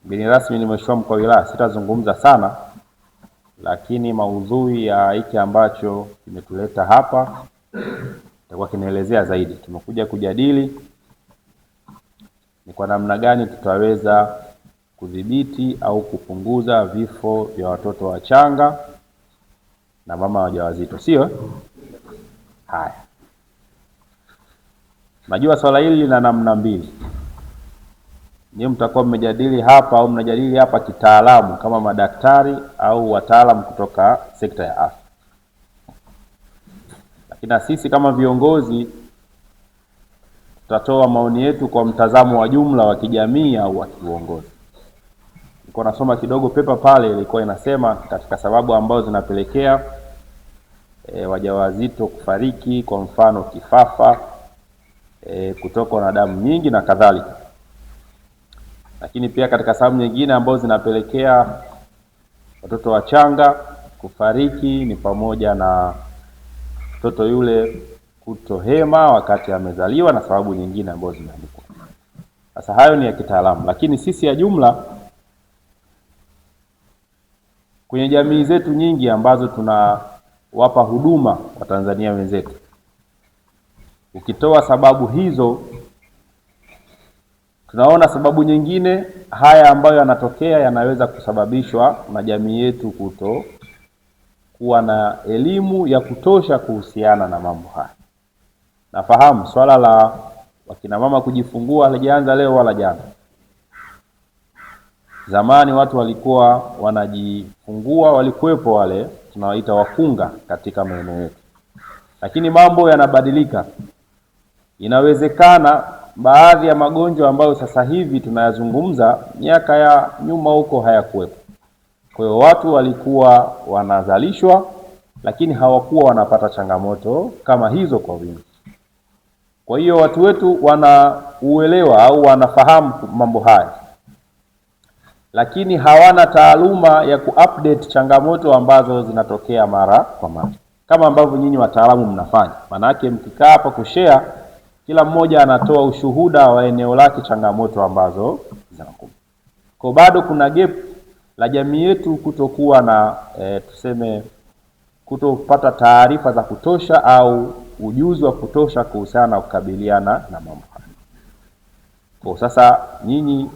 Mgeni rasmi ni Mheshimiwa Mkuu wa Wilaya, sitazungumza sana, lakini maudhui ya hiki ambacho kimetuleta hapa itakuwa kinaelezea zaidi. Tumekuja kujadili ni kwa namna gani tutaweza kudhibiti au kupunguza vifo vya watoto wachanga na mama wajawazito, sio? Haya, najua swala hili lina namna mbili. Nyinyi mtakuwa mmejadili hapa au mnajadili hapa kitaalamu kama madaktari au wataalamu kutoka sekta ya afya, lakini na sisi kama viongozi tutatoa maoni yetu kwa mtazamo wa jumla wa kijamii au wa kiuongozi. Nilikuwa nasoma kidogo pepa pale, ilikuwa inasema katika sababu ambazo zinapelekea wajawazito kufariki, kwa mfano kifafa, kutokwa na damu nyingi na kadhalika. Lakini pia katika sababu nyingine ambazo zinapelekea watoto wachanga kufariki ni pamoja na mtoto yule kutohema wakati amezaliwa na sababu nyingine ambazo zimeandikwa. Sasa hayo ni ya kitaalamu, lakini sisi ya jumla kwenye jamii zetu nyingi ambazo tunawapa huduma Watanzania wenzetu, ukitoa sababu hizo, tunaona sababu nyingine haya ambayo yanatokea yanaweza kusababishwa na jamii yetu kuto kuwa na elimu ya kutosha kuhusiana na mambo haya. Nafahamu swala la wakina mama kujifungua halijaanza leo wala jana. Zamani watu walikuwa wanajifungua, walikuwepo wale tunawaita wakunga katika maeneo yetu, lakini mambo yanabadilika. Inawezekana baadhi ya magonjwa ambayo sasa hivi tunayazungumza miaka ya nyuma huko hayakuwepo. Kwa hiyo watu walikuwa wanazalishwa, lakini hawakuwa wanapata changamoto kama hizo kwa wingi. Kwa hiyo watu wetu wanauelewa au wanafahamu mambo haya, lakini hawana taaluma ya kuupdate changamoto ambazo zinatokea mara kwa mara, kama ambavyo nyinyi wataalamu mnafanya. Maanake mkikaa hapa kushare, kila mmoja anatoa ushuhuda wa eneo lake, changamoto ambazo zinakumba. Kwa bado kuna gap la jamii yetu kutokuwa na tuseme kutopata taarifa za kutosha au ujuzi wa kutosha kuhusiana na kukabiliana na mambo haya. Kwa sasa nyinyi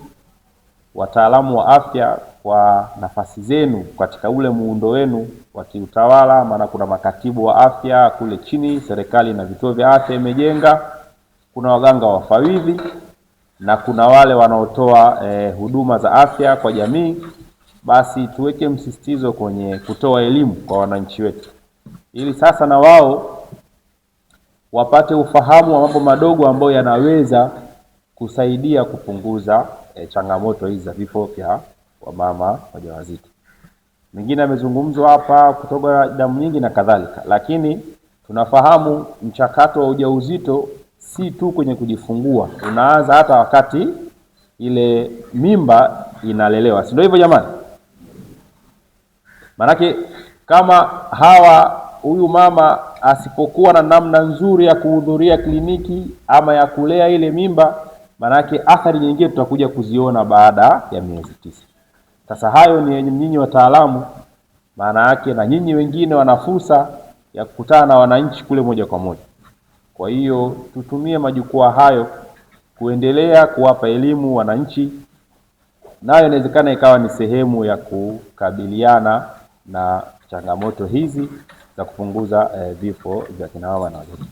wataalamu wa afya kwa nafasi zenu katika ule muundo wenu wa kiutawala, maana kuna makatibu wa afya kule chini, serikali na vituo vya afya imejenga, kuna waganga wafawidhi na kuna wale wanaotoa huduma za afya kwa jamii. Basi tuweke msisitizo kwenye kutoa elimu kwa wananchi wetu, ili sasa na wao wapate ufahamu wa mambo madogo ambayo yanaweza kusaidia kupunguza changamoto hizi za vifo vya wamama wajawazito. Mengine yamezungumzwa hapa, kutoka damu nyingi na kadhalika, lakini tunafahamu mchakato wa ujauzito si tu kwenye kujifungua, unaanza hata wakati ile mimba inalelewa, si ndio hivyo jamani? Maanake kama hawa huyu mama asipokuwa na namna nzuri ya kuhudhuria kliniki ama ya kulea ile mimba, maanake athari nyingine tutakuja kuziona baada ya miezi 9. Sasa hayo ni nyinyi wataalamu, maana yake na nyinyi wengine wana fursa ya kukutana na wananchi kule moja kwa moja. Kwa hiyo tutumie majukwaa hayo kuendelea kuwapa elimu wananchi, nayo inawezekana ikawa ni sehemu ya kukabiliana na changamoto hizi za kupunguza vifo vya kina mama na watoto.